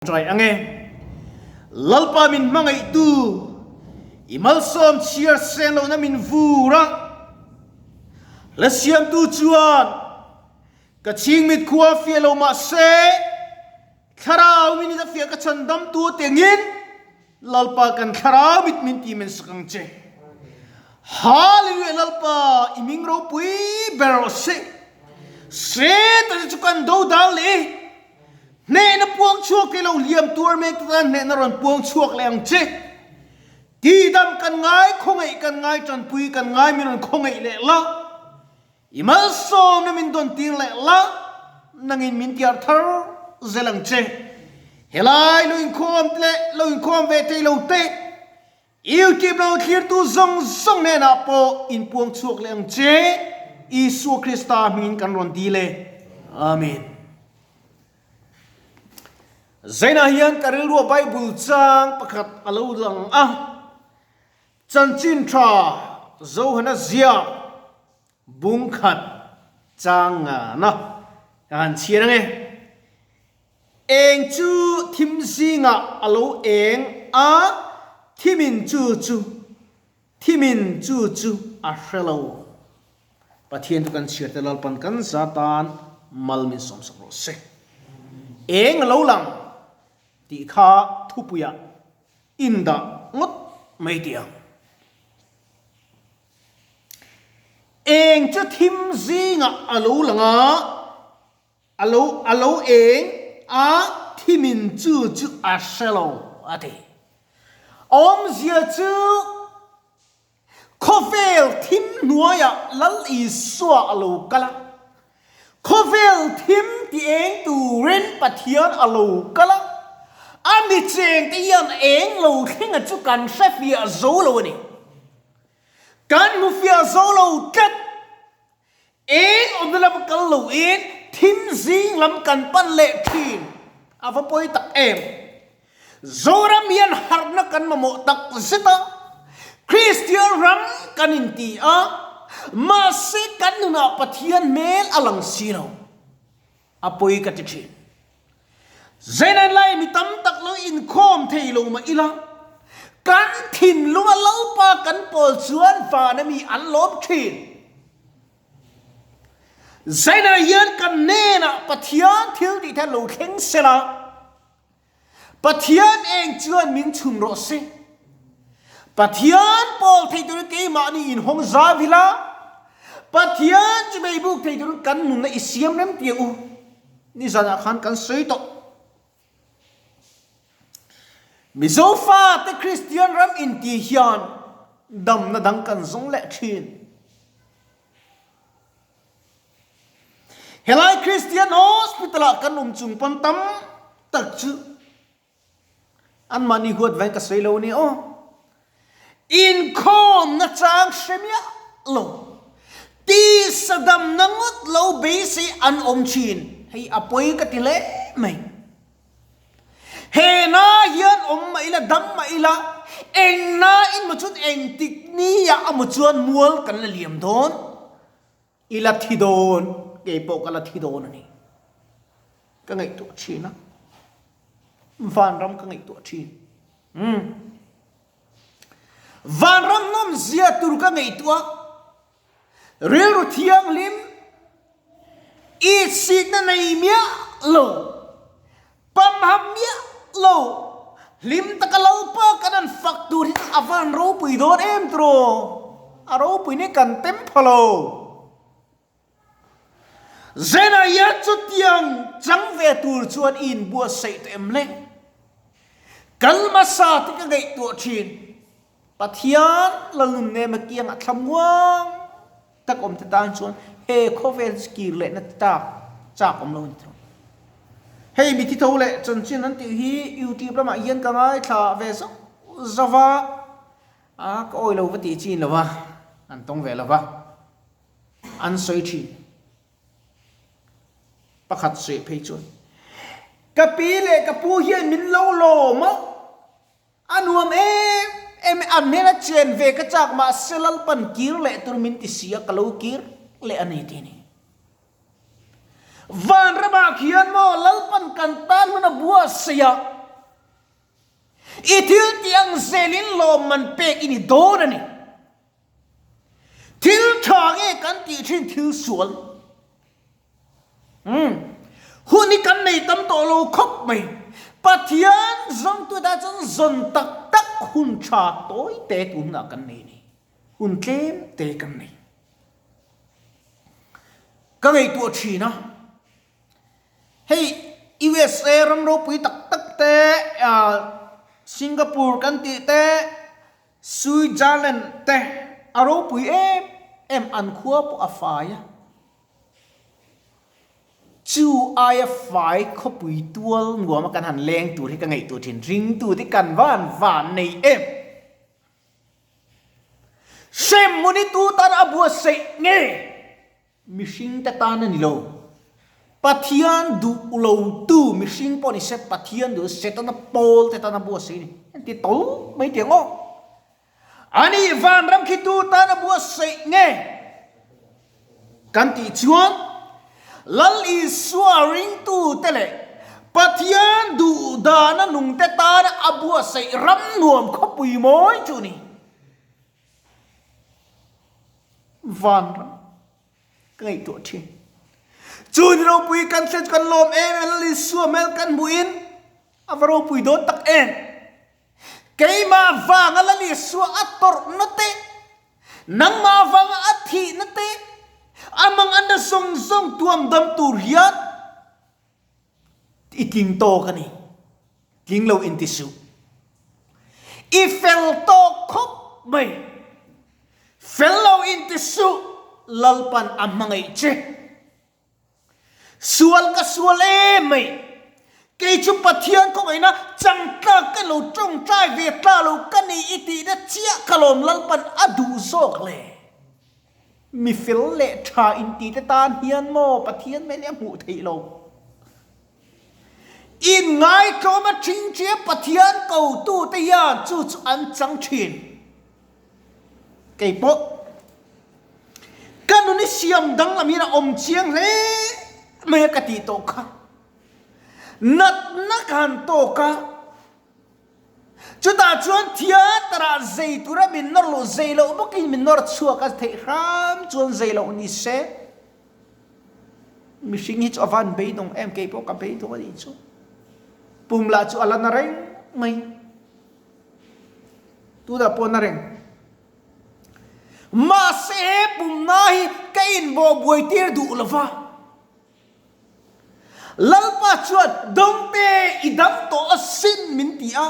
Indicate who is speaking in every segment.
Speaker 1: Tawngtai ang e. Lalpa min hmangaihtu, i malsawm chhiar sen lohna min vur a. Hla siamtu chuan, Ka chhingmit khua fiah lo mah se, thlarau min in a fiah ka chhandamtu tengin Lalpa kan thlarau mit min ti men sak ang che. Hallelujah Lalpa i ming ropui ber rawh se. Setana chu kan dodal leh i. Hnehna puang chhuak thei lo hliam tuar mek te tan hnehna rawn puang chhuak leh ang che. Tidam kan ngai, khawngaih kan ngai, tanpui kan ngai min rawn khawngaih leh la. I malsawmna min dawn tir leh la, nangin min tiar thar zel ang che. Helai lo inkhawm leh lo inkhawm ve thei lo te, YouTube lo thlirtu zawng zawng hnenah pawh inpuang chhuak leh ang che, Isua Krista hmingin kan rawn dil e. Amen. Zainah hian ka rilrua Bible chang pakhat a lo lang a, Chanchin tha Johana ziak bung khat chang ngana ka han chhiar ang e. Eng chu thim zingah a lo eng a, thimin chu chu, thimin chu chu a hre lo. Pathian chu kan chhiar te Lalpan kan za tan mal min sawmsak rawh se. Eng a lo lang tih kha thupuiah indah ngawt mai tih ang. Eng chu thim zingah a lo lang a. A lo a lo eng a thimin chu chu a hre lo a ti. Awmzia chu khawvel thim hnuaiah Lal Isua a lo kal a, khawvel thim ti eng turin Pathian a lo kal a, a mi chengte hian eng lo thlenga chu kan hre fiah zo lo a ni. Kan hmu fiah zo lo tlat. Eng awmna lam kal loin thim zing lam kan pan leh thin a va pawi tak em? Zoram hian harhna kan mamawh tak zet a, Kristian ram kan inti a, mahse kan nunah Pathian hmel a lang si lo. A pawi ka ti thin. Zenan lai mi tam tak lo inkhawm thei lo mah ila, kan thinlunga Lalpa kan pawl chuan van ami an lawm thin. Zenan hian kan hnenah Pathian thil tih te lo thleng sela, Pathian eng chuan min chhun rawh se. Pathian pawl thei turin keimahni inhawng zau ila, Pathian chu beibuk thei turin kan nunna i siam rem tia u. Nizanah khan kan sawi tawh. Mizo fate Kristian ram inti hian damna dang kan zawng leh thin. Helai Christian Hospital ah kan awm chung pawn tam tak chu anmahni huat vain ka sawi lo a ni aw. Inkhawmna chang hre miah lo, tisa damna ngawt lo beisei an awm thin. Hei a pawi ka ti hle mai. He na hian awm mah ila, dam mah ila, eng na in maw chuan eng tik ni ah amaw chuan mual kan la liam dawn, i la thi dawn, kei pawh ka la thi dawn a ni. Ka ngaihtuah thin a, vanram ka ngaihtuah thin. Umm. Vanram nawmzia tur ka ngaihtuah a, Rilru thianghlim, itsitna nei miah lo, pamham miah lo, hlim taka Lalpa kan han fak tur hi a van ropui dawn em tiraw? A ropui ni kan tem pha lo. Zena hian chutiang chang ve tur chuan i inbuatsaih tawh em le? Kal hmasa te ka ngaihtuah thin. Pathian Lalnun nem a kiangah thlamuang tak awm te tan chuan he khawvel chu kir lehna tak chak awm lo a ni thung. Hei mithi tho leh chanchin an tih hi YouTube lamah hian ka ngaithla ve zauh zauh a, a ka awi lo va tih chin lo va, an tawng ve lo va, an sawi thin. Pakhat sawi phei chuan, Ka pi leh ka pu hian min lo lawm a, A nuam em em e, an hnena chen ve ka chak mahse Lalpan kir leh tur min ti si a, ka lo kir leh a ni ti a ni. Vanramah khian maw Lalpan kan tan hun a buatsaih a, i thil tih ang zelin lawmman pek i ni dawn a ni. Thil tha nge kan tih thin thil sual? Umm. Hun hi kan nei tam tawh lo khawp mai. Pathian zawngtu tan chuan zawn tak tak hun tha tawi te tunah kan nei a ni. Hun tlem te kan nei. Ka ngaihtuah thin a, hei USA ram ropui tak tak te, Singapore kan tih te, Switzerland te a ropui em em an khua pawh a fai a. Chu aia fai khawpui tual nuam a kan han leng tur hi ka ngaihtuah thin, ringtu te kan van van nei em. Hrem munitu tan a buatsaih nge? Mihring te tan a ni lo. Pathian duh lo tu mihring pawh ni se Pathian duh Setana pawl te tan a buatsaih a ni. Engti tawlh mai tih ang aw. Ani vanram khi tu tan a buatsaih nge? Kan tih chuan Lal Isua ringtu te leh Pathian duh dana nung te tana a buatsaih ram nuam khawpui mawi chu ni. Vanram ka ngaihtuah thin. Chu ni ropui kan thlen chu kan lawm em em Lal Isua hmel kan hmuhin a va ropui dawn tak em. Keimah vanga Lal Isua a tawrhna te, nangmah vanga a thihna te, a manganna zawng zawng tuam dam tur hian i tling tawk a ni. Tling lo inti suh. I fel tawk khawp mai. Fel lo inti suh, Lalpan a hmangaih che. Sual ka sual em mai. Kei chu Pathian khawngaihna changtlak ka lo tawngtai ve tla lo ka ni i tihna chiah ka lawm Lalpan a duh zawk le. Mi fel leh tha inti te tan hian maw Pathian mai leh a hmuh theih lo. Inngaihtlawm a thingthia Pathian kotu te hian chu chu an chang thin. Kei pawh ka nun i siam danglam hian a awm chiang hle mai a ka tih tawh kha. Natna ka han tawk a, chutah chuan theatre ah zei tura min nawr loh zei loh bawkin min nawr chhuak a theih hram chuan zei loh ni se. Mihring hi chu a van beidawng em kei pawh ka beidawng a nih chu. Pum lah chu a la na reng mai. Tunah pawh na reng. Mahse he pumna hi ka inbawh buai tir duh lo va. Lalpa chuan Dawngte i dam tawh asin min ti a,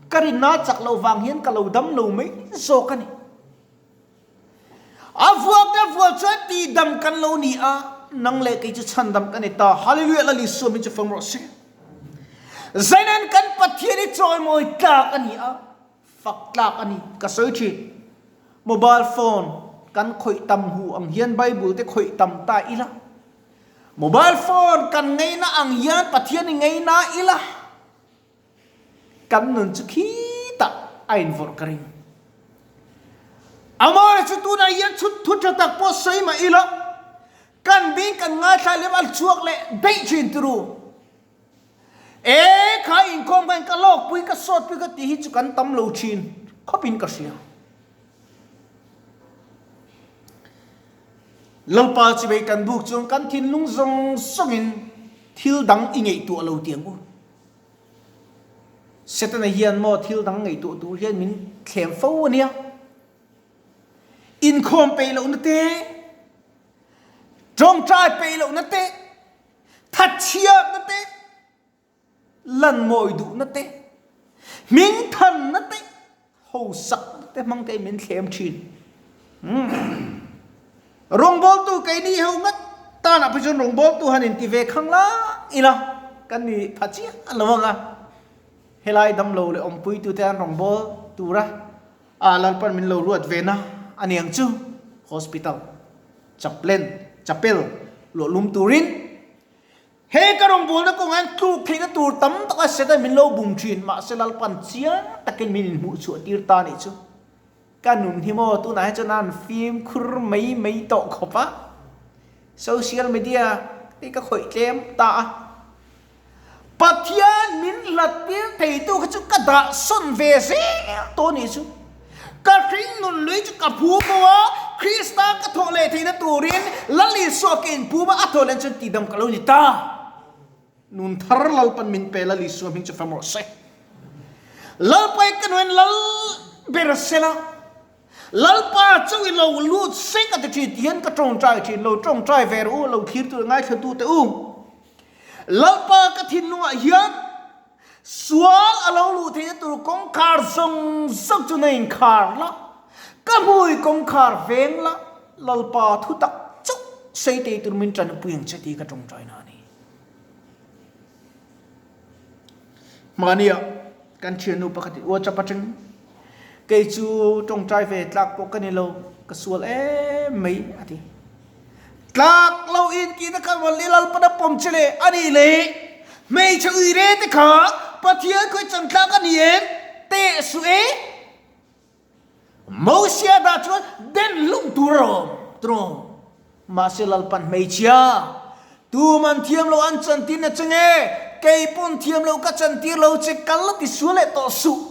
Speaker 1: ka rinna chak loh vang hian ka lo dam lo mai zawk a ni. A vuak te vual chuan tihdam kan lo ni a, nang leh kei chu chhandam ka ni ta. Hallelujah Lal Isua min chu fang rawh se. Zainan kan Pathian hi chawimawi tlak a ni a, fak tlak a ni. Ka sawi thin. Mobile phone kan khawih tam hu ang hian Bible te khawih tam ta ila. Mobile phone kan ngeina ang hian Pathian i ngeina ila. Kan nun chu khitah a invawrh ka ring. Amore chu tunah hian chhut thu tha tak pawh sawi mah ila, kan bing kan ngaithla lem a chhuak leh daih thin turu. E kha inkhawm khan ka lawkpui ka sawtpui ka tih hi chu kan tam lo thin khawpin ka hria. Lalpa chivei kan buk chuan kan thinlung zawng zawngin thil dang i ngaihtuah lo tiang u. Setana hian maw thil dang ngaihtuah tur hian min thlem fo a nia. Inkhawm peih lohna te, tawngtai peih lohna te, thatchhiatna te, lanmawi duhna te, hmingthanna te, Hausak te hmang te min thlem thin. Rawngbawltu keini ho ngat tanah phei chuan rawngbawltu han inti ve khang lang ila kan ni pha chiah lo ang a. Helai damlo leh awmpuitu te an rawngbâwl tura a Lalpan min lo ruat ve na a niang chu hospital chaplain chapel luahlum turin He ka rawngbawlna kawngah hian tluk theihna tur tam tak a Satan min lo bum thin, mahse Lalpan chiang takin min inhmuh chhuah tir ta nih chu. Ka nun hi maw tunah hian chuan a han fimkhur mai mai tawh khawp a. Social media Tih ka khawih tlem ta a. Pathian min hlat tir theitu kha chu ka dah sawn ve zel tawh a nih chu. Ka hring nun lui chu ka phu bo a, Krista ka thawh leh theihna turin Lal Isua ka inphum a, a thawh leh chuan tihdam ka lo ni ta. Nun thar Lalpan min pe, Lal Isua hming chu fam rawh se. Lalpa i ka nuin Lal ber sela, Lalpa chauh i lo lut seng a ti thin ti hian ka tawngtai thin, lo tawngtai ve rawh u, lo thlir tur ngaithla tute u. Lalpa ka thinlungah hian sual a lo luh theihna tur kawngkhar zawng zawng chu na inkhar la, ka hmui kawngkhar veng la, Lalpa thu tak chauh sei tei tur min tanpui ang che tih ka tawngtai na a ni. Hmania kan thiannu pakhat in WhatsApp atang kei chu tawngtai ve tlak pawh ka ni lo ka sual em mai a ti. Tlak lo in tihna kha rawn leh Lalpan a pawm che leh a nih leh hmeichhe uire te kha Pathian khawi chang tlak a ni em teh suh e. Mosia dah chuan den hlum tur a rawm tawng. Mahse Lalpan hmeichhia tuman thiam lo an chantir na che nge? Kei pawn thiam lo ka chantir lo che kal la ti sual leh tawh suh.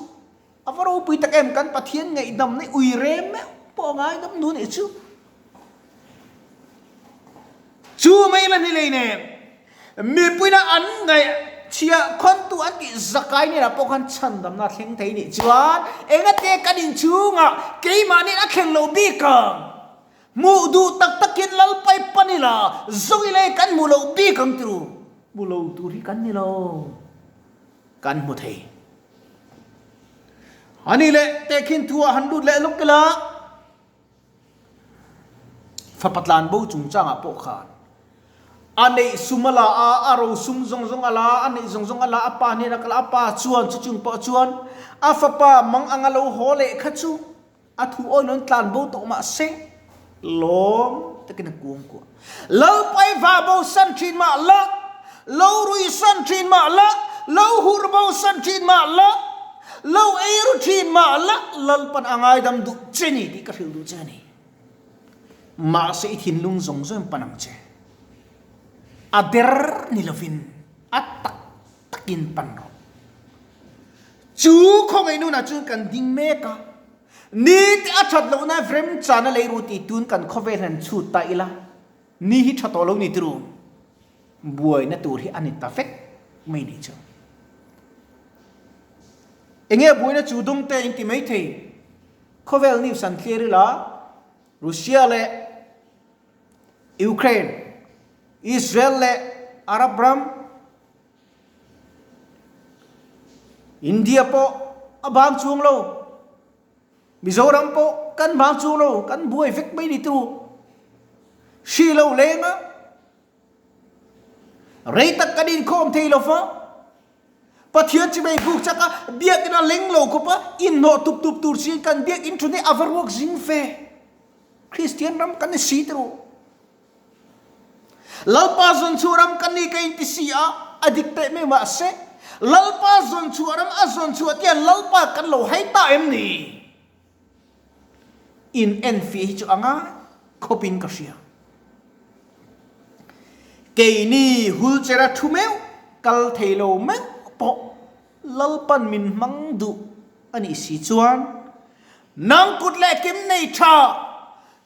Speaker 1: A va ropui tak em kan Pathian ngaihdam na ui rem meuh pawh a ngaidam nu nih chu. Chu mai la ni lei nen mipuina an ngaih chhia khawntu an tih zakai nenah pawh khan chhandamna a thleng thei nih chuan engate kan inchhungah keimahniin a thleng lo bik ang. Hmuh duh tak takin Lalpai pan ila zawng ila kan hmuh loh bik ang tiru. Hmu lo tur hi kan ni lo. Kan hmu thei. Ani leh tehkhin thu ah han lut leh lawk ila. Fapa tlan bo chungchangah pawh khan a neih sum a la a, a ro sum zawng zawng a la a, a neih zawng zawng a la a, a pa hnenah kal a, a pa chuan chu chung pawh chuan a fapa mang anga lo haw leh kha chu a thu awi nawn tlan bo tawh mah se lawm takin a kuang kuah. Lalpai va bo san thin mah la, lo rui san thin mah la, lo hur bo san thin mah la, Lo ei ru thin mah la, Lalpan a ngaidam duh che ni tih ka hrilh duh che a ni. Mahse i thinlung zawng zawng pan ang che. A der ni lovin a tak takin pan rawh. Chu khawngaih nunah chuan kan ding mek a, ni te a that lohna remchana lei ru tih tun kan khawvel han chhut ta ila, ni hi tha tawh lo ni turu. Buaina tur hi a ni ta vek mai nih chu. Enge buaina chu dum te in ti mai thei. Khawvel news an thlir ila Russia leh Ukraine, Israel leh Arab ram, India pawh a bang chuang lo. Mizoram pawh kan bang chuang lo, kan buai vek mai ni tu. Hri lo leng a. Rei tak kan inkhawm thei lo fa. Pathian chi mei buk chak a, biakinn a leng lo khawp a, inhnawh tup tup tur siin kan biakinn thun hi a va ruak zing fe. Kristian ram kan ni si tiro. Lalpa zawnchhuah ram kan ni ka inti si a, a dik teh mai mahse, Lalpa zawnchhuah ram a zawnchhuah te hian Lalpa kan lo hai ta em ni? In enfiah hi chu a ngai khawpin ka hria. Keini hulchera thu meuh kal thei lo meuh pawh Lalpan min hmang duh a nih si chuan nang kut leh kim nei tha,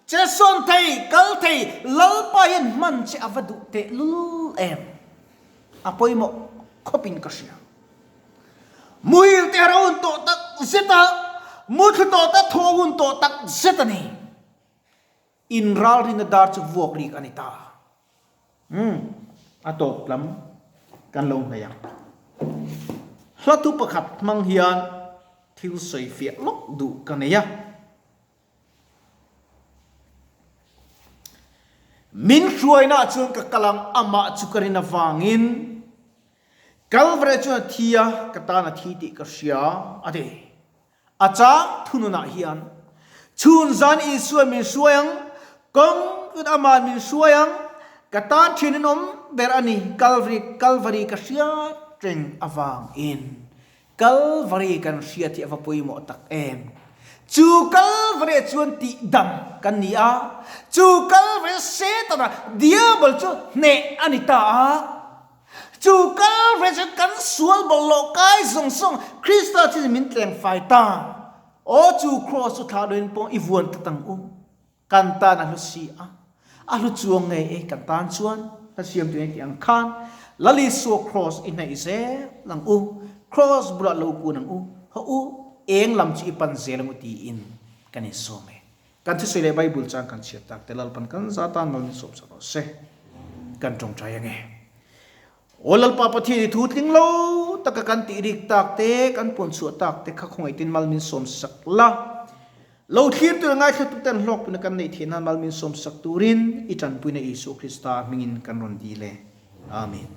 Speaker 1: che sawn thei, kal thei Lalpa hian hman che a va duh teh lul em? A pawimawh khawpin ka hria. Muhil te har a hun tawh tak zet a, muthlu tawh ta thaw a hun tawh tak zet a ni. Inralrina dar chu vuak rik a ni ta. Umm, a tawp lam kan lo hnaih ang. Hla thu pakhat hmang hian thil sawi fiah lawk duh ka nei a. Min hruainaah chuan ka kal ang, amah chu ka rin avangin. Kalvare chuan a thi a, ka tan a thi tih ka hria a ti. A chang thununah hian, Chhun zan Isua min hruai ang, kawng tun Ama'n min hruai ang, ka tan thian in awm ber a ni, Kalvary, Kalvary ka hriat reng avangin. Kalvary kan hriat hi a va pawimawh tak em! Chu Kalvariah chuan tihdam kan ni a, chu Kalvari Setana, Diabol chu hneh a ni ta a. Chu Kalvari chu kan sual bawlhhlawh kai zawng zawng Krista thil min tleng fai ta. Aw chu Kraws chu thlah loin pawh i vuan tlat ang u. Kan tan a hlu si a, a hlu chuang ngei e kan tan chuan hla siam tu engti ang khan Lal Isua Kraws i hnaih zel ang u, Kraws bulah lo kun ang u, haw u, eng lam chu i pan zel ang u tiin kan insawm e. Kan thusawi leh Bible chang kan chhiat tak te Lalpan kan za tan mal min sawm sak rawh se. Kan tawngtai ange. Aw Lalpa Pathian i thu tling lo taka kan tih rik tak te, kan puan chhuah tak te kha khawngaihtin mal min sawm sak la. Lo thlir tur a ngaithla tuten hlawkpuina kan neih theih nan mal min sawm sak turin i tanpuina Isua Krista hmingin kan rawn dil e. Amen.